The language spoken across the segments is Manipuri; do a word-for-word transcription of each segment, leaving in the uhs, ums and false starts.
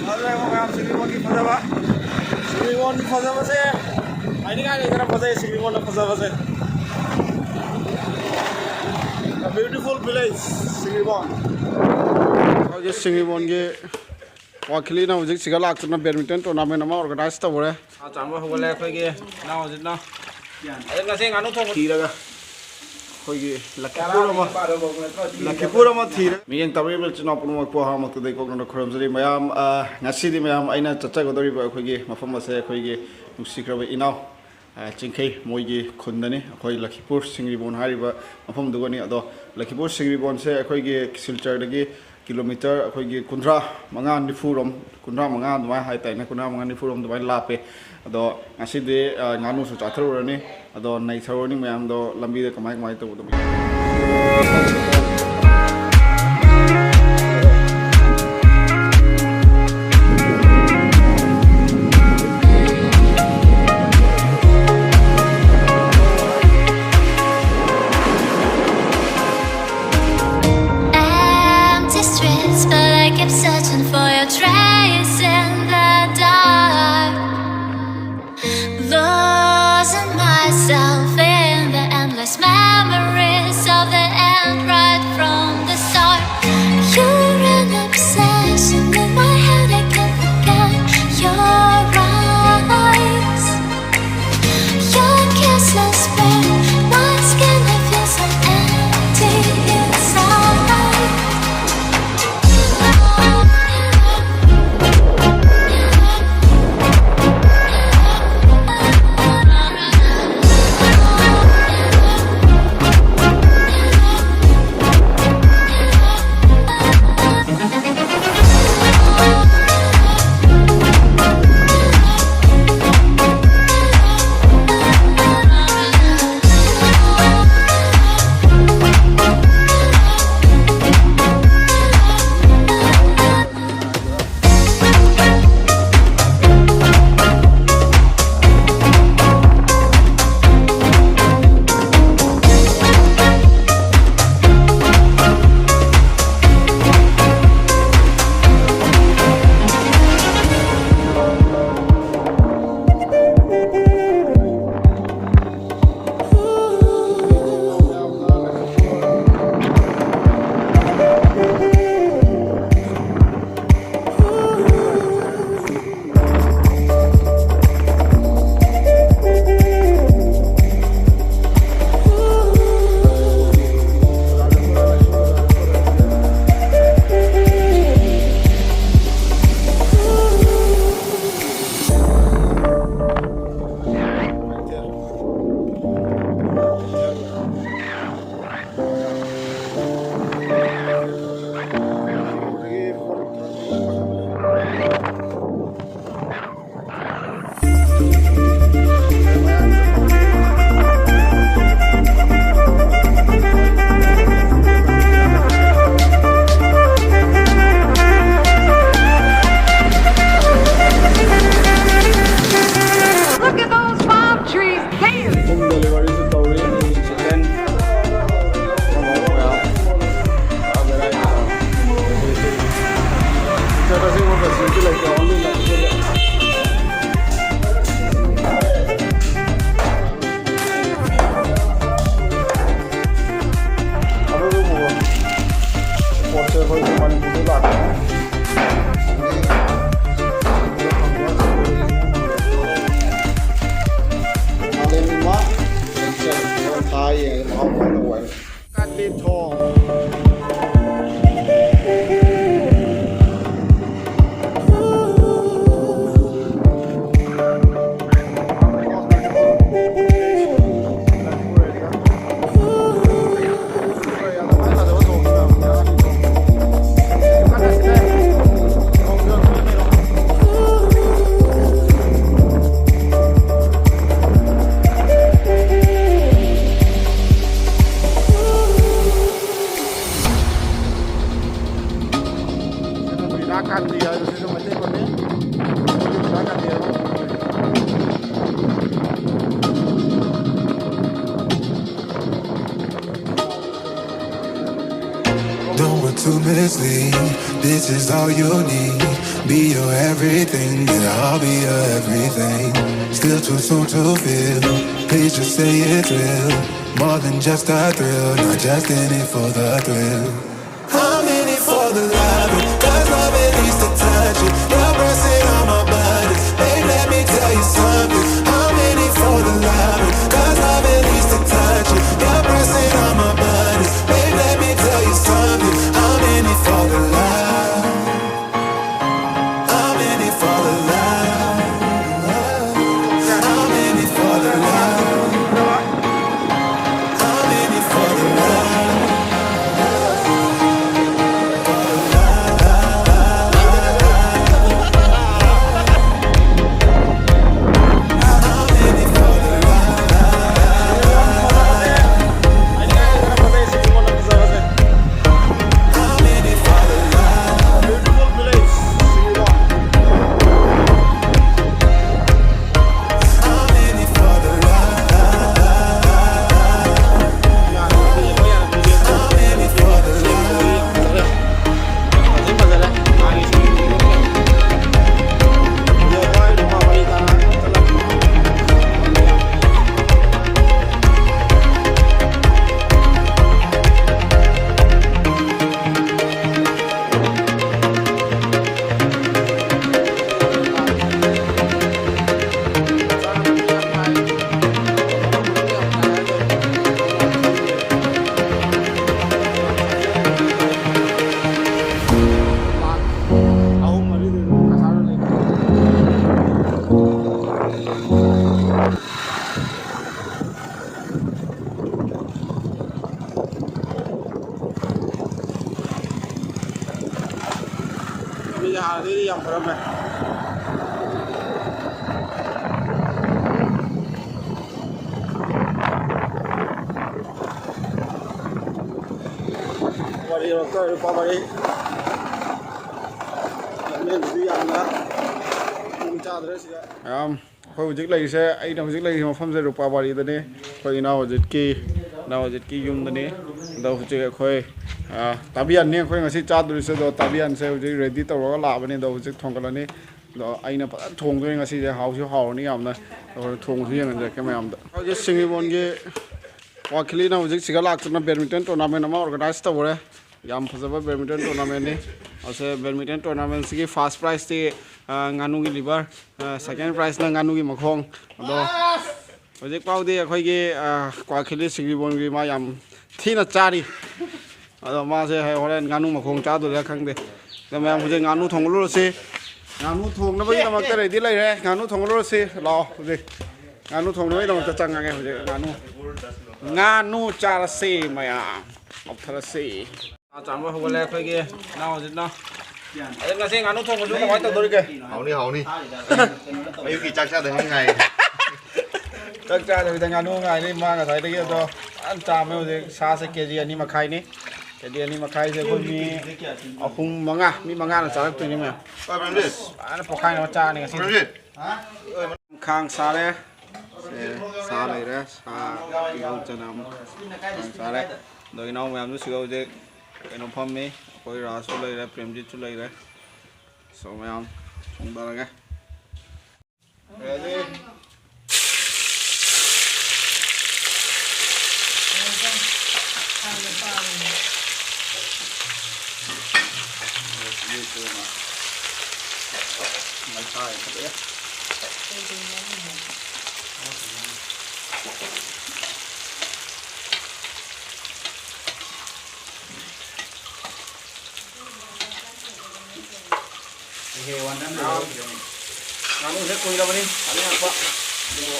ꯐꯖꯔꯦ ꯃꯌꯥꯝ, ꯁꯤꯡꯒꯤꯕꯣꯟꯒꯤ ꯐꯖꯕ, ꯁꯤꯡꯒꯤꯕꯣꯟꯒꯤ ꯐꯖꯕꯁꯦ ꯍꯥꯏꯅꯤꯡꯉꯥꯏ ꯂꯩꯇꯅ ꯐꯖꯩ꯫ ꯁꯤꯡꯒꯤꯕꯣꯟꯅ ꯐꯖꯕꯁꯦ, beautiful village ꯁꯤꯡꯒꯤꯕꯣꯟ꯫ ꯑꯩꯈꯣꯏꯒꯤ ꯁꯤꯡꯒꯤꯕꯣꯟꯒꯤ ꯋꯥꯈꯤꯂꯤꯅ ꯍꯧꯖꯤꯛ ꯁꯤꯗ ꯂꯥꯛꯇꯨꯅ badminton tournament ꯑꯃ organize ꯇꯧꯔꯦ꯫ ꯆꯥ ꯆꯥꯝꯕ ꯍꯧꯒꯠꯂꯦ ꯑꯩꯈꯣꯏꯒꯤ ꯏꯅꯥꯎ ꯍꯧꯖꯤꯛꯅ꯫ ꯑꯗ ꯉꯁꯤ ꯉꯥꯅꯨ ꯊꯣꯡꯕ ꯊꯤꯔꯒ ꯑꯩꯈꯣꯏꯒꯤ ꯂꯛꯈꯤꯄꯨꯔ ꯑꯃ, ꯂꯛꯈꯤꯄꯨꯔ ꯑꯃ ꯊꯤꯔꯒ ꯃꯤꯠꯌꯦꯡ ꯇꯧꯔꯤꯕ ꯏꯆꯤꯟ ꯏꯅꯥꯎ ꯄꯨꯝꯅꯃꯛꯄꯨ ꯑꯍꯥꯟꯕꯃꯛꯇꯗ ꯏꯀꯣꯛꯅꯅ ꯈꯨꯔꯨꯝꯖꯔꯤ꯫ ꯃꯌꯥꯝ, ꯑ, ꯉꯁꯤꯗꯤ ꯃꯌꯥꯝ ꯑꯩꯅ ꯆꯠꯆꯒꯗꯧꯔꯤꯕ ꯑꯩꯈꯣꯏꯒꯤ ꯃꯐꯝ ꯑꯁꯦ ꯑꯩꯈꯣꯏꯒꯤ ꯅꯨꯡꯁꯤꯈ꯭ꯔꯕ ꯏꯅꯥꯎ, ꯑ, ꯆꯤꯡꯈꯩ ꯃꯣꯏꯒꯤ ꯈꯨꯟꯗꯅꯤ꯫ ꯑꯩꯈꯣꯏ ꯂꯛꯈꯤꯄꯨꯔ ꯁꯤꯡꯒꯤꯕꯣꯟ ꯍꯥꯏꯔꯤꯕ ꯃꯐꯝꯗꯨꯒꯅꯤ꯫ ꯑꯗꯣ ꯂꯛꯈꯤꯄꯨꯔ ꯁꯤꯡꯒꯤꯕꯣꯟꯁꯦ ꯑꯩꯈꯣꯏꯒꯤ ꯁꯤꯜꯆꯔꯗꯒꯤ ꯀꯤꯂꯣꯃꯤꯇꯔ ꯑꯩꯈꯣꯏꯒꯤ ꯀꯨꯟꯊ꯭ꯔꯥ ꯃꯉꯥ ꯅꯤꯐꯨꯔꯣꯝ, ꯀꯨꯟꯊ꯭ꯔꯥ ꯃꯉꯥ ꯑꯗꯨꯃꯥꯏꯅ ꯍꯥꯏꯇꯥꯔꯦꯅꯦ, ꯀꯨꯟꯊ꯭ꯔꯥ ꯃꯉꯥ ꯅꯤꯐꯨꯔꯣꯝ ꯑꯗꯨꯃꯥꯏꯅ ꯂꯥꯞꯄꯦ꯫ ꯑꯗꯣ ꯉꯁꯤꯗꯤ, ꯑ, ꯉꯥꯅꯨꯁꯨ ꯆꯥꯊꯔꯨꯔꯅꯤ, ꯑꯗꯣ ꯅꯩꯊꯔꯨꯔꯅꯤ ꯃꯌꯥꯝꯗꯣ ꯂꯝꯕꯤꯗ ꯀꯃꯥꯏ ꯀꯃꯥꯏꯅ ꯇꯧꯕꯗꯣ꯫ Empty streets, but I keep searching for your trace in the dark. Losing myself in the endless memories of the end right from the start. You're an obsession in my head, I can't forget your eyes. Your kisses burn my skin, I feel so empty inside. ꯑꯗꯨꯕꯨ ꯄꯣꯠꯁꯦ ꯑꯩꯈꯣꯏꯒꯤ ꯃꯅꯤꯄꯨꯔꯗ ꯂꯥꯛꯄ ꯃꯥꯂꯦꯝꯒꯤ ꯃꯥ ꯊꯥ ꯌꯦꯡꯉꯒ ꯃꯍꯥꯎ ꯈꯪꯅꯕ ꯍꯥꯏꯅ꯫ ꯀꯥꯂꯦꯟ ꯊꯣꯡ꯫ Don't want to mislead, this is all you need. Be your everything, yeah, I'll be your everything. Still too soon to feel, please just say it's real. More than just a thrill, not just in it for the thrill. I'm in it for the love, cause love it leads to touch it. You're pressing on my buttons, babe, let me tell you something. I'm in it for the love, cause love it leads to touch it. You're pressing on my buttons, babe, let me tell you something. I'm in it for the love. I'm in it for the love. I'm in it for the love. I'm in it for the love. ꯑꯗꯨꯗꯤ ꯌꯥꯝ ꯐꯔꯝꯃꯦ꯫ ꯋꯥꯔꯤ ꯂꯨꯄꯥ ꯃꯔꯤ꯫ ꯂꯝꯖꯦꯟꯗꯨꯗꯤ ꯌꯥꯝꯅ ꯄꯨꯡ ꯆꯥꯗ꯭ꯔꯦ ꯁꯤꯗ꯫ ꯌꯥꯝ ꯑꯩꯈꯣꯏ ꯍꯧꯖꯤꯛ ꯂꯩꯔꯤꯁꯦ, ꯑꯩꯅ ꯍꯧꯖꯤꯛ ꯂꯩꯔꯤꯕ ꯃꯐꯝꯁꯦ ꯔꯨꯄꯥꯕꯥꯔꯤꯗꯅꯤ꯫ ꯑꯩꯈꯣꯏ ꯏꯅꯥꯎ ꯍꯧꯖꯤꯛꯀꯤ, ꯏꯅꯥꯎ ꯍꯧꯖꯤꯛꯀꯤ ꯌꯨꯝꯗꯅꯤ꯫ ꯑꯗꯣ ꯍꯧꯖꯤꯛ ꯑꯩꯈꯣꯏ, ꯑ, ꯇꯥꯕꯤꯌꯥꯟꯅꯤ ꯑꯩꯈꯣꯏ ꯉꯁꯤ ꯆꯥꯗꯣꯔꯤꯁꯦ꯫ ꯑꯗꯣ ꯇꯥꯕꯤꯌꯥꯟꯁꯦ ꯍꯧꯖꯤꯛ ꯔꯦꯗꯤ ꯇꯧꯔꯒ ꯂꯥꯛꯑꯕꯅꯤ꯫ ꯑꯗꯣ ꯍꯧꯖꯤꯛ ꯊꯣꯡꯒꯠꯂꯅꯤ꯫ ꯑꯗꯣ ꯑꯩꯅ ꯐꯖꯅ ꯊꯣꯡꯗꯣꯏꯅꯤ ꯉꯁꯤꯁꯦ, ꯍꯥꯎꯁꯨ ꯍꯥꯎꯔꯅꯤ ꯌꯥꯝꯅ꯫ ꯑꯗꯣ ꯊꯣꯡꯕꯁꯨ ꯌꯦꯡꯍꯟꯖꯔꯛꯀꯦ ꯃꯌꯥꯝꯗ꯫ ꯍꯧꯖꯤꯛ ꯁꯤꯡꯖꯃꯩꯒꯤ ꯋꯥꯈꯤꯂꯤꯅ ꯍꯧꯖꯤꯛ ꯁꯤꯗ ꯂꯥꯛꯇꯨꯅ badminton tournament ꯑꯃ organize ꯇꯧꯔꯦ꯫ ꯌꯥꯝ ꯐꯖꯕ badminton tournamentꯅꯤ꯫ ꯑꯁꯦ badminton tournamentꯁꯤꯒꯤ first prizeꯇꯤ, ꯑ, ꯉꯥꯅꯨꯒꯤ liver, ꯑ, second prizeꯅ ꯉꯥꯅꯨꯒꯤ ꯃꯈꯣꯡ꯫ ꯑꯗꯣ ꯍꯧꯖꯤꯛ ꯐꯥꯎꯗꯤ ꯑꯩꯈꯣꯏꯒꯤ, ꯑ, ꯀ꯭ꯋꯥꯀꯩꯊꯦꯜ ꯁꯤꯡꯖꯤꯕꯣꯟꯒꯤ ꯃꯥ ꯌꯥꯝ ꯊꯤꯅ ꯆꯥꯔꯤ꯫ ꯑꯗꯣ ꯃꯥꯁꯦ ꯍꯌꯦꯡ ꯍꯣꯔꯦꯟ ꯉꯥꯅꯨ ꯃꯈꯣꯡ ꯆꯥꯗꯣꯏꯔꯥ ꯈꯪꯗꯦ꯫ ꯑꯗꯣ ꯃꯌꯥꯝ ꯍꯧꯖꯤꯛ ꯉꯥꯅꯨ ꯊꯣꯡꯉꯨꯔꯁꯤ꯫ ꯉꯥꯅꯨ ꯊꯣꯡꯅꯕꯒꯤꯗꯃꯛꯇ ready ꯂꯩꯔꯦ꯫ ꯉꯥꯅꯨ ꯊꯣꯡꯉꯨꯔꯁꯤ꯫ ꯂꯥꯛꯑꯣ ꯍꯧꯖꯤꯛ꯫ ꯉꯥꯅꯨ ꯊꯣꯡꯅꯕꯒꯤꯗꯃꯛꯇ ꯆꯪꯉꯒꯦ ꯍꯧꯖꯤꯛ꯫ ꯉꯥꯅꯨ, ꯉꯥꯅꯨ ꯆꯥꯔꯁꯤ ꯃꯌꯥꯝ꯫ ꯍꯥꯎꯊꯔꯁꯤ꯫ ꯆꯥꯛ ꯆꯥꯕ ꯍꯧꯒꯠꯂꯦ ꯑꯩꯈꯣꯏꯒꯤ ꯏꯅꯥꯎ ꯍꯧꯖꯤꯛꯅ꯫ ꯑꯗꯣ ꯉꯁꯤ ꯉꯥꯅꯨ ꯊꯣꯡꯕꯁꯨ ꯀꯃꯥꯏꯅ ꯇꯧꯗꯣꯔꯤꯒꯦ? ꯍꯥꯎꯅꯤ, ꯍꯥꯎꯅꯤ꯫ ꯑꯌꯨꯛꯀꯤ ꯆꯥꯛ ꯆꯥꯗ ꯉꯥꯏꯔꯤ꯫ ꯆꯥꯛ ꯆꯥꯗꯕꯤꯗ ꯉꯥꯅꯨ ꯉꯥꯏꯔꯤ ꯃꯥ ꯉꯁꯥꯏꯗꯒꯤ꯫ ꯑꯗꯣ ꯐꯖꯅ ꯆꯥꯝꯃꯦ ꯍꯧꯖꯤꯛ꯫ ꯁꯥꯁꯦ ꯀꯦ ꯖꯤ ꯑꯅꯤ ꯃꯈꯥꯏꯅꯤ꯫ ꯀꯦ ꯖꯤ ꯑꯅꯤ ꯃꯈꯥꯏꯁꯦ ꯑꯩꯈꯣꯏ ꯃꯤ ꯑꯍꯨꯝ, ꯃꯉꯥ, ꯃꯤ ꯃꯉꯥꯅ ꯆꯥꯔꯛꯇꯣꯏꯅꯤ ꯃꯌꯥꯝ꯫ ꯍꯣꯏ, ꯄ꯭ꯔꯦꯝꯖꯤꯠ꯫ ꯐꯖꯅ ꯄꯣꯈꯥꯏꯅꯕ ꯆꯥꯔꯅꯤ ꯉꯁꯤꯗꯤ꯫ ꯄ꯭ꯔꯦꯝꯖꯤꯠ꯫ ꯈꯥꯡ ꯁꯥꯔꯦ꯫ ꯁꯦ, ꯁꯥ ꯂꯩꯔꯦ꯫ ꯁꯥ, ꯇꯤꯜꯍꯧ, ꯆꯅꯝ꯫ ꯈꯥꯡ ꯁꯥꯔꯦ꯫ ꯑꯗꯣ ꯏꯅꯥꯎ ꯃꯌꯥꯝꯁꯨ ꯁꯤꯗ ꯍꯧꯖꯤꯛ ꯀꯩꯅꯣ ꯐꯝꯃꯤ꯫ ꯑꯩꯈꯣꯏ ꯔꯥꯖꯁꯨ ꯂꯩꯔꯦ, ꯄ꯭ꯔꯦꯝꯖꯤꯠꯁꯨ ꯂꯩꯔꯦ꯫ ꯁꯣ ꯃꯌꯥꯝ ꯊꯣꯡꯗꯔꯒꯦ꯫ Ready? ꯉꯥꯅꯨꯁꯦ ꯀꯨꯏꯔꯕꯅꯤ ꯐꯖꯅ ꯌꯥꯛꯄ꯫ ꯑꯗꯨꯕꯨ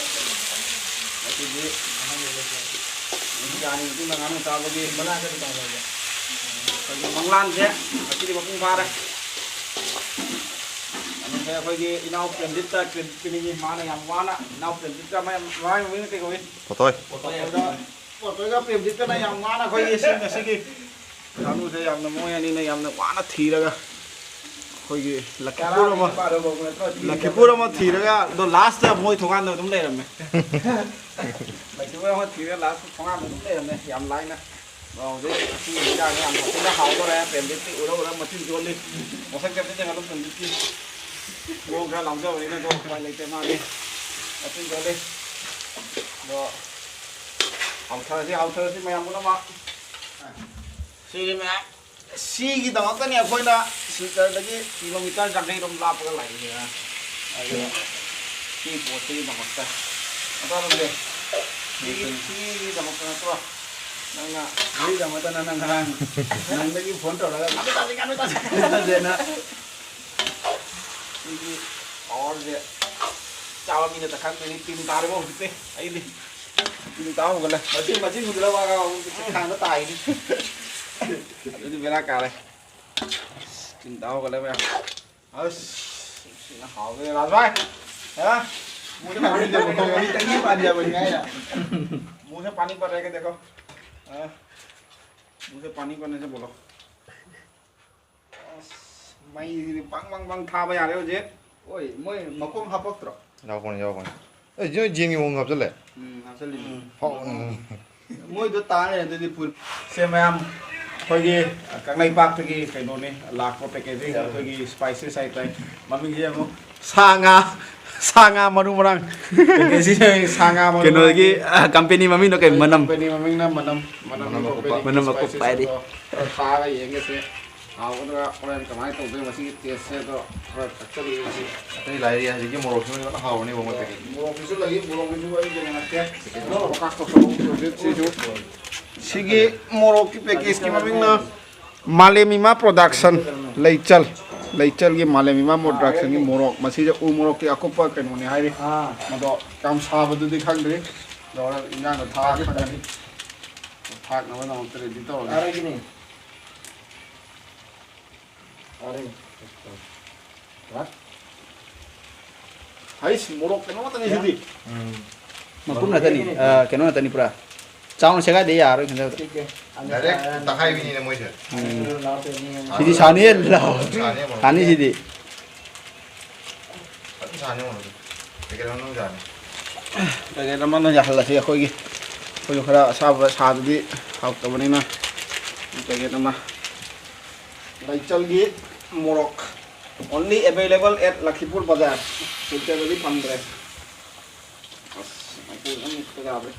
ꯉꯁꯤꯗꯤ ꯌꯥꯅꯤ ꯃꯇꯨꯡꯗ ꯉꯥꯅꯨ ꯆꯥꯕꯒꯤ ꯑꯩꯈꯣꯏꯒꯤ ꯃꯪꯂꯥꯟꯁꯦ ꯉꯁꯤꯗꯤ ꯃꯄꯨꯡ ꯐꯥꯔꯦ꯫ ꯑꯩꯈꯣꯏꯒꯤ ꯏꯅꯥꯎ ꯄ꯭ꯔꯦꯝꯖꯤꯠꯇ credit ꯄꯤꯅꯤꯡꯉꯤ꯫ ꯃꯥꯅ ꯌꯥꯝ ꯋꯥꯅ, ꯏꯅꯥꯎ ꯄ꯭ꯔꯦꯝꯖꯤꯠꯀ ꯃꯥꯏ, ꯃꯥꯏ ꯃꯃꯤꯡꯅ ꯀꯩ ꯀꯧꯏ? ꯄꯣꯠꯊꯣꯏ꯫ ꯄꯣꯠꯊꯣꯏꯒ, ꯄꯣꯠꯊꯣꯏꯒ ꯄ꯭ꯔꯦꯝꯖꯤꯠꯀꯅ ꯌꯥꯝ ꯋꯥꯅ ꯑꯩꯈꯣꯏꯒꯤ ꯁꯤ ꯉꯁꯤꯒꯤ ꯉꯥꯅꯨꯁꯦ ꯌꯥꯝꯅ, ꯃꯣꯏ ꯑꯅꯤꯅ ꯌꯥꯝꯅ ꯋꯥꯅ ꯊꯤꯔꯒ ꯑꯩꯈꯣꯏꯒꯤ ꯂꯛꯈꯤꯄꯨꯔ ꯑꯃ, ꯂꯛꯈꯤꯄꯨꯔ ꯑꯃ ꯊꯤꯔꯒ ꯑꯗꯣ last ꯃꯣꯏ ꯊꯣꯡꯒꯥꯟꯗ ꯑꯗꯨꯝ ꯂꯩꯔꯝꯃꯦ꯫ ꯂꯛꯈꯤꯄꯨꯔ ꯑꯃ ꯊꯤꯔꯒ last ꯊꯣꯡꯒꯥꯟꯗ ꯑꯗꯨꯝ ꯂꯩꯔꯝꯃꯦ꯫ ꯌꯥꯝ ꯂꯥꯏꯅ꯫ ꯑꯗꯣ ꯍꯧꯖꯤꯛ ꯉꯁꯤ ꯍꯤꯟꯖꯥꯡꯁꯦ ꯌꯥꯝ ꯊꯤꯅ ꯍꯥꯎꯗꯣꯔꯦ꯫ ꯄ꯭ꯔꯦꯝꯖꯤꯠꯇꯤ ꯎꯔ ꯎꯔ ꯃꯆꯤꯟ ꯆꯣꯜꯂꯤ꯫ ꯃꯁꯛ ꯀꯩꯝꯇ ꯌꯦꯡꯍꯜꯂꯨ ꯄ꯭ꯔꯦꯝꯖꯤꯠꯀꯤ꯫ ꯃꯑꯣꯡ ꯈꯔ ꯂꯥꯎꯖꯕꯅꯤꯅꯀꯣ ꯎꯄꯥꯏ ꯂꯩꯇꯦ ꯃꯥꯗꯤ꯫ ꯃꯆꯤꯟ ꯆꯣꯜꯂꯤ꯫ ꯑꯗꯣ ꯍꯥꯎꯊꯔꯁꯤ, ꯍꯥꯎꯊꯔꯁꯤ ꯃꯌꯥꯝ ꯄꯨꯝꯅꯃꯛ꯫ ꯁꯤꯒꯤ ꯃꯌꯥꯝ, ꯁꯤꯒꯤꯗꯃꯛꯇꯅꯤ ꯑꯩꯈꯣꯏꯅ ꯁꯤꯜꯆꯔꯗꯒꯤ ꯀꯤꯂꯣꯃꯤꯇꯔ ꯌꯥꯡꯈꯩꯔꯣꯝ ꯂꯥꯞꯄꯒ ꯂꯥꯛꯏꯁꯦ꯫ ꯑꯗꯨꯒ ꯁꯤ ꯄꯣꯠꯁꯤꯒꯤꯗꯃꯛꯇ꯫ ꯑꯗꯣ ꯑꯗꯨꯝꯗꯤ ꯁꯤꯒꯤ, ꯁꯤꯒꯤꯗꯃꯛꯇ ꯅꯠꯇ꯭ꯔꯣ ꯅꯪꯅ? ꯁꯤꯒꯤꯗꯃꯛꯇ ꯅꯪꯅ ꯉꯔꯥꯡ ꯅꯪꯗꯒꯤ ꯐꯣꯟ ꯇꯧꯔꯒ "ꯉꯥꯅꯨ ꯆꯥꯁꯤ, ꯉꯥꯅꯨ ꯆꯥꯁꯤ, ꯉꯥꯅꯨ ꯆꯥꯁꯦꯅ"꯫ ꯁꯤꯒꯤ powerꯁꯦ ꯆꯥꯕ ꯃꯤꯅ ꯈꯪꯗꯣꯏꯅꯤ꯫ ꯇꯤꯟ ꯇꯥꯔꯕ ꯍꯧꯖꯤꯛꯇꯤ ꯑꯩꯗꯤ꯫ ꯇꯤꯟ ꯇꯥ ꯍꯧꯒꯠꯂꯦ꯫ ꯃꯆꯤꯟ, ꯃꯆꯤꯟ ꯍꯨꯜꯂ ꯋꯥꯒ ꯍꯧꯖꯤꯛ ꯈꯥꯡꯗ ꯇꯥꯏꯅꯤ꯫ ꯑꯗꯨꯗꯤ ꯕꯦꯔꯥ ꯀꯥꯔꯦ꯫ ꯇꯤꯟ ꯇꯥ ꯍꯧꯒꯠꯂꯦ ꯃꯌꯥꯝ꯫ ꯑꯁ, ꯁꯤꯅ ꯍꯥꯎꯗꯣꯏꯅꯦ ꯔꯥꯖ ꯚꯥꯏ꯫ ꯍꯥ? ꯃꯣꯏꯅ ꯄꯥꯅꯤ ꯄꯥꯅꯤ ꯇꯧꯕ ꯈꯣꯠꯄ ꯃꯤ ꯇꯪꯒꯤ ꯄꯥꯟꯖꯕꯅꯤ ꯍꯥꯏꯅ꯫ मुंह से पानी पड़ रहा है, देखो। हाँ। मुंह से पानी पड़ने से बोलो। ꯑꯁ, ꯃꯩꯁꯤꯗꯤ ꯕꯪ ꯕꯪ ꯕꯪ ꯊꯥꯕ ꯌꯥꯔꯦ ꯍꯧꯖꯤꯛ꯫ ꯍꯣꯏ, ꯃꯣꯏ ꯃꯈꯣꯡ ꯍꯥꯞꯄꯛꯇ꯭ꯔꯣ? ꯌꯥꯎꯕꯅꯤ, ꯌꯥꯎꯕꯅꯤ꯫ ꯑꯦ, ꯖꯦꯟꯒꯤ ꯃꯑꯣꯡ ꯍꯥꯞꯆꯜꯂꯦ꯫ ꯎꯝ, ꯍꯥꯞꯆꯜꯂꯤꯅꯤ꯫ ꯐꯥꯎ-, ꯎꯝ꯫ ꯃꯣꯏꯗꯣ ꯇꯥ ꯂꯩꯔꯦ ꯑꯗꯨꯗꯤ ꯐꯨꯜ꯫ ꯁꯦ ꯃꯌꯥꯝ, ꯑꯩꯈꯣꯏꯒꯤ ꯀꯪꯂꯩꯄꯥꯛꯇꯒꯤ ꯀꯩꯅꯣꯅꯤ ꯂꯥꯛꯄ packaging, ꯑꯩꯈꯣꯏꯒꯤ spices ꯍꯥꯏꯇꯥꯔꯦ꯫ ꯃꯃꯤꯡꯁꯦ ꯌꯦꯡꯉꯣ, ꯁꯥ ꯉꯥ, ꯁꯥ ꯉꯥ ꯃꯔꯨ ꯃꯔꯥꯡ꯫ Packaging ꯁꯥ ꯉꯥ ꯃꯔꯨ ꯀꯩꯅꯣꯒꯤ, ꯃꯔꯥꯡ꯫ ꯑ, company ꯃꯃꯤꯡꯗꯣ ꯀꯩ? ꯃꯅꯝ꯫ Company ꯃꯃꯤꯡꯅ ꯃꯅꯝ, ꯃꯅꯝ ꯃꯅꯝ ꯑꯀꯨꯞꯄ꯫ Company ꯃꯅꯝ ꯑꯀꯨꯞꯄ spices ꯍꯥꯏꯗꯤ꯫ ꯑꯗꯣ ꯈꯔ ꯊꯥꯛꯑꯒ ꯌꯦꯡꯒꯦꯁꯦ꯫ ꯍꯥꯎꯒꯗ꯭ꯔꯥ? ꯍꯣꯔꯦꯟ ꯀꯃꯥꯏꯅ ꯇꯧꯗꯣꯏꯅꯣ ꯃꯁꯤꯒꯤ taste ꯁꯦ? ꯑꯗꯣ ꯈꯔ ꯊꯛꯆꯜꯂꯨꯒꯦ ꯃꯁꯤ꯫ ꯑꯇꯩ ꯂꯥꯏꯔꯤ ꯍꯧꯖꯤꯛꯀꯤ ꯃꯣꯔꯣꯛꯁꯤꯃꯗꯤ ꯐꯖꯅ ꯍꯥꯎꯔꯅꯤ ꯃꯣꯔꯣꯛꯇꯒꯤ꯫ ꯃꯣꯔꯣꯛꯁꯤꯁꯨ ꯂꯩ, ꯃꯣꯔꯣꯛꯁꯤꯁꯨ ꯑꯩ ꯌꯦꯡꯉꯛꯀꯦ꯫ ꯑꯗꯣ focus ꯇꯧꯊꯣꯛꯑꯣ ꯍꯧꯖꯤꯛ ꯁꯤꯁꯨ꯫ ꯁꯤꯒꯤ ꯃꯣꯔꯣꯛꯀꯤ package ꯀꯤ ꯃꯃꯤꯡꯅ ꯃꯥꯂꯦꯝ ꯏꯃꯥ production, ꯂꯩꯆꯜ꯫ ꯂꯩꯆꯜꯒꯤ ꯃꯥꯂꯦꯝ ꯏꯃꯥ production ꯒꯤ ꯃꯣꯔꯣꯛ꯫ ꯃꯁꯤꯁꯦ ꯎ ꯃꯣꯔꯣꯛꯀꯤ ꯑꯀꯨꯞꯄ ꯀꯩꯅꯣꯅꯤ ꯍꯥꯏꯔꯤ꯫ ꯑꯥ꯫ ꯑꯗꯣ ꯌꯥꯝ ꯁꯥꯕꯗꯨꯗꯤ ꯈꯪꯗ꯭ꯔꯤ꯫ ꯑꯗꯣ ꯍꯣꯔꯦꯟ ꯏꯟꯖꯥꯡꯗ ꯊꯥꯛꯑꯒ ꯈꯪꯉꯅꯤ꯫ ꯊꯥꯛꯅꯕꯒꯤꯗꯃꯛꯇ ready ꯇꯧꯔꯒꯦ꯫ ꯌꯥꯔꯦ꯫ ꯍꯩꯁ, ꯃꯣꯔꯣꯛ ꯀꯩꯅꯣ ꯉꯥꯛꯇꯅꯤ ꯁꯤꯗꯤ꯫ ꯎꯝ꯫ ꯃꯄꯨꯝ ꯅꯠꯇꯅꯤ, ꯑ, ꯀꯩꯅꯣ ꯅꯠꯇꯅꯤ ꯄꯨꯔꯥ꯫ ꯆꯥꯎꯅ ꯁꯦꯒꯥꯏꯗ ꯌꯥꯔꯣꯏ ꯈꯟꯖꯕꯗ꯫ ꯗꯥꯏꯔꯦꯛ ꯇꯛꯈꯥꯏꯕꯤꯅꯤꯅꯦ ꯃꯣꯏꯁꯦ꯫ ꯎꯝ꯫ ꯁꯤꯗꯤ ꯁꯥꯅꯤ ꯂꯥꯎ꯫ ꯁꯥꯅꯤ ꯑꯃꯨꯛ꯫ ꯁꯥꯅꯤ ꯁꯤꯗꯤ꯫ ꯐꯖꯅ ꯁꯥꯅꯤ ꯑꯃꯨꯛ꯫ ꯄꯦꯀꯦꯠ ꯑꯃ ꯌꯥꯅꯤ꯫ ꯄꯦꯀꯦꯠ ꯑꯃꯅ ꯌꯥꯍꯜꯂꯁꯤ ꯑꯩꯈꯣꯏꯒꯤ꯫ ꯑꯩꯈꯣꯏꯁꯨ ꯈꯔ ꯑꯁꯥꯕ ꯁꯥꯗꯗꯤ ꯍꯥꯎꯇꯕꯅꯤꯅ꯫ ꯄꯦꯀꯦꯠ ꯑꯃ꯫ ꯂꯩꯆꯜꯒꯤ ꯃꯣꯔꯣꯛ꯫ Only available at ꯂꯈꯤꯄꯨꯔ ꯕꯖꯥꯔ꯫ ꯁꯤꯜꯆꯔꯗꯗꯤ ꯐꯪꯗ꯭ꯔꯦ꯫ ꯑꯁ, ꯃꯄꯨ ꯑꯃ ꯍꯦꯛꯇ ꯌꯥꯗ꯭ꯔꯦ꯫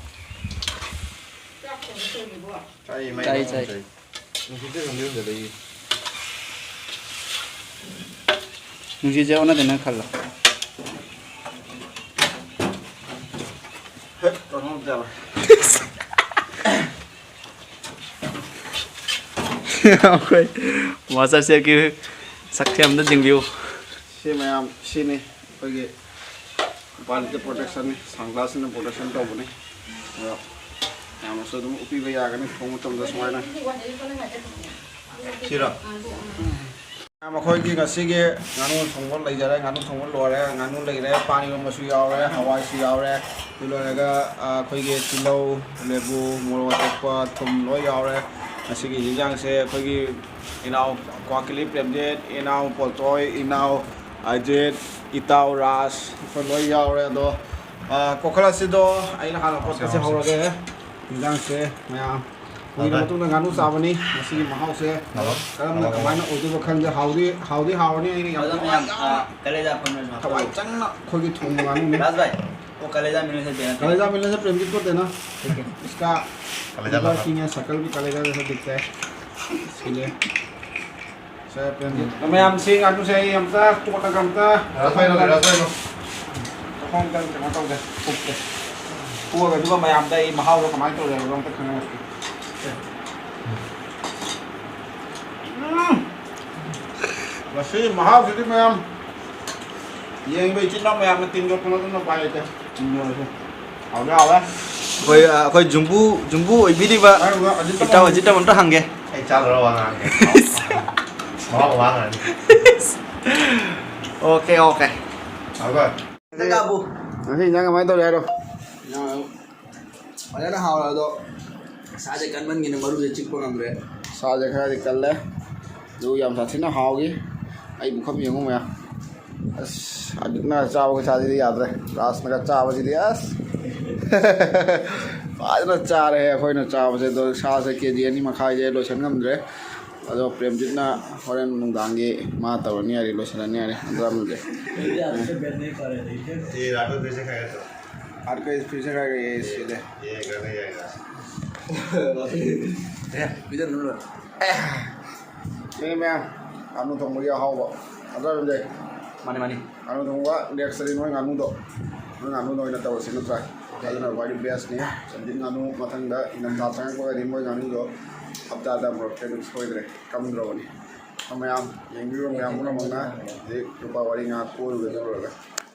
ꯆꯥꯛ ꯊꯣꯡꯕ ꯊꯣꯡꯉꯤꯕꯣ? ꯆꯥꯏ, ꯃꯩ ꯆꯥꯏ, ꯊꯣꯡ ꯆꯥꯏ꯫ ꯆꯥꯏ꯫ ꯅꯨꯡꯁꯤꯠꯁꯦ ꯁꯣꯝꯗ ꯌꯣꯟꯖꯜꯂꯛꯏ꯫ ꯅꯨꯡꯁꯤꯠꯁꯦ ꯑꯣꯟꯅ ꯇꯩꯅ ꯈꯜꯂꯣ꯫ ꯍꯦꯛ ꯇꯧꯔꯝꯗꯕ꯫ ꯑꯩꯈꯣꯏ ꯃꯥꯁꯇꯔ ꯆꯦꯐꯀꯤ ꯁꯛꯁꯦ ꯑꯝꯇ ꯌꯦꯡꯕꯤꯌꯨ꯫ ꯁꯤ ꯃꯌꯥꯝ, ꯁꯤꯅꯤ ꯑꯩꯈꯣꯏꯒꯤ ꯀ꯭ꯋꯥꯂꯤꯇꯤ ꯄ꯭ꯔꯣꯇꯦꯛꯁꯟꯅꯤ, ꯁꯟꯒ꯭ꯂꯥꯁꯁꯤꯅ ꯄ꯭ꯔꯣꯇꯦꯛꯁꯟ ꯇꯧꯕꯅꯤ꯫ ꯑꯗꯣ ꯃꯌꯥꯝꯅꯁꯨ ꯑꯗꯨꯝ ꯎꯞꯄꯤꯕ ꯌꯥꯒꯅꯤ ꯊꯣꯡꯕ ꯃꯇꯝꯗ ꯁꯨꯃꯥꯏꯅ꯫ ꯁꯤꯔꯣ? ꯃꯌꯥꯝ ꯑꯩꯈꯣꯏꯒꯤ ꯉꯁꯤꯒꯤ ꯉꯥꯅꯨ ꯊꯣꯡꯕ ꯂꯩꯖꯔꯦ, ꯉꯥꯅꯨ ꯊꯣꯡꯕ ꯂꯣꯏꯔꯦ, ꯉꯥꯅꯨ ꯂꯩꯔꯦ, ꯄꯥꯟ ꯏꯔꯣꯟꯕꯁꯨ ꯌꯥꯎꯔꯦ, ꯍꯋꯥꯏꯁꯨ ꯌꯥꯎꯔꯦ꯫ ꯑꯗꯨ ꯂꯣꯏꯔꯒ, ꯑ, ꯑꯩꯈꯣꯏꯒꯤ ꯇꯤꯜꯍꯧ, ꯂꯦꯕꯨ, ꯃꯣꯔꯣꯛ ꯑꯇꯦꯛꯄ, ꯊꯨꯝ ꯂꯣꯏ ꯌꯥꯎꯔꯦ꯫ ꯉꯁꯤꯒꯤ ꯌꯦꯟꯁꯥꯡꯁꯦ ꯑꯩꯈꯣꯏꯒꯤ ꯏꯅꯥꯎ ꯀ꯭ꯋꯥꯀꯂꯤ ꯄ꯭ꯔꯦꯝꯖꯤꯠ, ꯏꯅꯥꯎ ꯄꯣꯠꯇꯣꯏ, ꯏꯅꯥꯎ ꯑꯖꯤꯠ, ꯏꯇꯥꯎ ꯔꯥꯖ, ꯑꯩꯈꯣꯏ ꯂꯣꯏ ꯌꯥꯎꯔꯦ꯫ ꯑꯗꯣ, ꯑ, ꯀꯣꯈꯂꯥꯁꯤꯗꯣ ꯑꯩꯅ ꯍꯥꯟꯅ ꯀꯣꯠꯄꯁꯦ ꯍꯧꯔꯒꯦ꯫ ꯌꯦꯟꯁꯥꯡꯁꯦ ꯃꯌꯥꯝ ꯀꯨꯏꯔ ꯃꯇꯨꯡꯗ ꯉꯥꯅꯨ ꯆꯥꯕꯅꯤ꯫ ꯃꯁꯤꯒꯤ ꯃꯍꯥꯎꯁꯦ ꯀꯔꯝꯅ, ꯀꯃꯥꯏꯅ ꯑꯣꯏꯗꯣꯏꯅꯣ ꯈꯪꯗꯦ꯫ ꯍꯥꯎꯗꯤ, ꯍꯥꯎꯗꯤ ꯍꯥꯎꯔꯅꯤ꯫ ꯑꯩꯅ ꯌꯥꯝ ꯑꯗꯣ ꯃꯌꯥꯝ, ꯊꯋꯥꯏ ꯌꯥꯝ, ꯑ, ꯀꯂꯦꯖꯥ ꯐꯪꯅ ꯊꯋꯥꯏ ꯆꯪꯅ ꯑꯩꯈꯣꯏꯒꯤ ꯊꯣꯡꯕ ꯉꯥꯅꯨꯅꯤ꯫ ꯔꯥꯖ ꯚꯥꯏ, वो कलेजा मिलने से देना चाहिए। कलेजा मिलने से प्रेम जी को देना। ठीक है। इसका कलेजा liver लगा। King है, शकल भी कलेजा जैसा दिखता है, इसके लिए। ꯁꯦ, ꯄ꯭ꯔꯦꯝꯖꯤꯠ꯫ ꯃꯌꯥꯝꯁꯤ ꯉꯥꯅꯨꯁꯦ ꯑꯩ ꯑꯝꯇ ꯀꯣꯠꯂꯒ ꯑꯝꯇ ꯔꯥꯁ ꯚꯥꯏ ꯂꯧꯒꯦ, ꯔꯥꯁ ꯚꯥꯏ ꯂꯧ꯫ ꯃꯈꯣꯡ ꯑꯝꯇ ꯀꯩꯅꯣ ꯇꯧꯒꯦ, ꯈꯨꯛꯀꯦ꯫ ꯈꯨꯛꯑꯒ ꯑꯗꯨꯒ ꯃꯌꯥꯝꯗ ꯑꯩ ꯃꯍꯥꯎꯗꯣ ꯀꯃꯥꯏꯅ ꯇꯧꯔꯦ ꯍꯥꯏꯕꯗꯣ ꯑꯝꯇ ꯈꯪꯍꯜꯂꯛꯀꯦ꯫ ꯎꯝ꯫ ꯃꯁꯤ ꯃꯍꯥꯎꯁꯤꯗꯤ ꯃꯌꯥꯝ ꯌꯦꯡꯕ ꯏꯆꯤꯟ ꯏꯅꯥꯎ ꯃꯌꯥꯝꯅ ꯇꯤꯟ ꯌꯣꯠꯄ ꯅꯠꯇꯅ ꯎꯄꯥꯏ ꯂꯩꯇꯦ꯫ ꯇꯤꯟ ꯌꯣꯠꯂꯁꯨ꯫ ꯍꯥꯎꯗꯤ ꯍꯥꯎꯋꯦ꯫ ꯑꯩꯈꯣꯏ, ꯑ, ꯑꯩꯈꯣꯏ ꯖꯨꯝꯕꯨ, ꯖꯨꯝꯕꯨ ꯑꯣꯏꯕꯤꯔꯤꯕ ꯏꯇꯥꯎ ꯑꯖꯤꯠ ꯇꯥꯃꯣ ꯑꯝꯇ ꯍꯪꯒꯦ꯫ ꯑꯩ ꯆꯥꯗꯣꯔ ꯋꯥ ꯉꯥꯡꯒꯦ꯫ ꯃꯍꯥꯎ ꯋꯥ ꯉꯥꯡꯒꯦ꯫ Okay, okay. ꯍꯥꯎꯕ꯭ꯔꯥ? ꯀꯥꯕꯨ꯫ ꯉꯁꯤ ꯏꯟꯖꯥꯡ ꯀꯃꯥꯏꯅ ꯇꯧꯔꯤ ꯍꯥꯏꯔꯣ? ꯐꯖꯅ ꯍꯥꯎꯔꯦ, ꯑꯗꯣ ꯁꯥꯁꯦ ꯀꯟꯃꯟꯒꯤꯅ ꯃꯔꯨꯁꯦ ꯆꯤꯛꯄ ꯉꯝꯗ꯭ꯔꯦ꯫ ꯁꯥꯁꯦ ꯈꯔꯗꯤ ꯀꯜꯂꯦ, ꯑꯗꯨ ꯌꯥꯝ ꯁꯥꯊꯤꯅ ꯍꯥꯎꯈꯤ꯫ ꯑꯩ ꯄꯨꯈꯝ ꯌꯦꯡꯉꯨ ꯃꯌꯥꯝ꯫ ꯑꯁ, ꯑꯗꯨꯅ ꯆꯥꯕ ꯈꯨꯠꯁꯥꯁꯤꯗꯤ ꯌꯥꯗ꯭ꯔꯦ꯫ ꯔꯥꯖꯅꯒ ꯆꯥꯕꯁꯤꯗꯤ ꯑꯁ꯫ ꯐꯖꯅ ꯆꯥꯔꯦ ꯑꯩꯈꯣꯏꯅ ꯆꯥꯕꯁꯦ꯫ ꯑꯗꯣ ꯁꯥꯁꯦ ꯀꯦ ꯖꯤ ꯑꯅꯤ ꯃꯈꯥꯏꯁꯦ ꯂꯣꯏꯁꯟ ꯉꯝꯗ꯭ꯔꯦ꯫ ꯑꯗꯣ ꯄ꯭ꯔꯦꯝꯖꯤꯠꯅ ꯍꯣꯔꯦꯟ ꯅꯨꯡꯗꯥꯡꯒꯤ ꯃꯥ ꯇꯧꯔꯅꯤ ꯍꯥꯏꯔꯤ, ꯂꯣꯏꯁꯤꯜꯂꯅꯤ ꯍꯥꯏꯔꯤ꯫ ꯑꯗꯨ ꯑꯃꯗꯤ ये रात में फिर से खाएगा तो? रात को फिर से खाएगा ये, इसके लिए। ये करने जाएगा। ए, इधर लो। ꯁꯤꯅꯤ ꯃꯌꯥꯝ, ꯉꯥꯅꯨ ꯊꯣꯡꯕꯒꯤ ꯑꯍꯥꯎꯕ꯫ ꯅꯠꯇ꯭ꯔꯣ ꯔꯣꯖꯦ? ꯃꯥꯅꯤ, ꯃꯥꯅꯤ꯫ ꯉꯥꯅꯨ ꯊꯣꯡꯕ next ꯇꯗꯤ ꯅꯣꯏ ꯉꯥꯅꯨꯗꯣ, ꯅꯣꯏ ꯉꯥꯅꯨꯗ ꯑꯣꯏꯅ ꯇꯧꯔꯁꯤ ꯅꯠꯇ꯭ꯔꯥ? ꯑꯗꯨꯅ ꯈ꯭ꯋꯥꯏꯗꯒꯤ bestꯅꯤ꯫ ꯆꯝꯐꯨꯠ ꯉꯥꯅꯨ ꯃꯊꯪꯗ ꯏꯪꯊꯝꯊꯥ ꯆꯪꯉꯛꯄꯒꯗꯤ ꯃꯣꯏ ꯉꯥꯅꯨꯗꯣ ꯍꯞꯇꯥꯗ ꯑꯃꯨꯔꯛꯇꯤ ꯑꯗꯨꯝ ꯁꯣꯏꯗ꯭ꯔꯦ, ꯀꯝꯗ꯭ꯔꯕꯅꯤ꯫ ꯃꯌꯥꯝ ꯌꯦꯡꯕꯤꯔꯤꯕ ꯃꯌꯥꯝ ꯄꯨꯝꯅꯃꯛꯅ ꯍꯧꯖꯤꯛ ꯅꯨꯄꯥ ꯋꯥꯔꯤ ꯉꯥꯏꯍꯥꯛ ꯀꯣꯏꯔꯨꯒꯦ ꯇꯧꯔꯒ꯫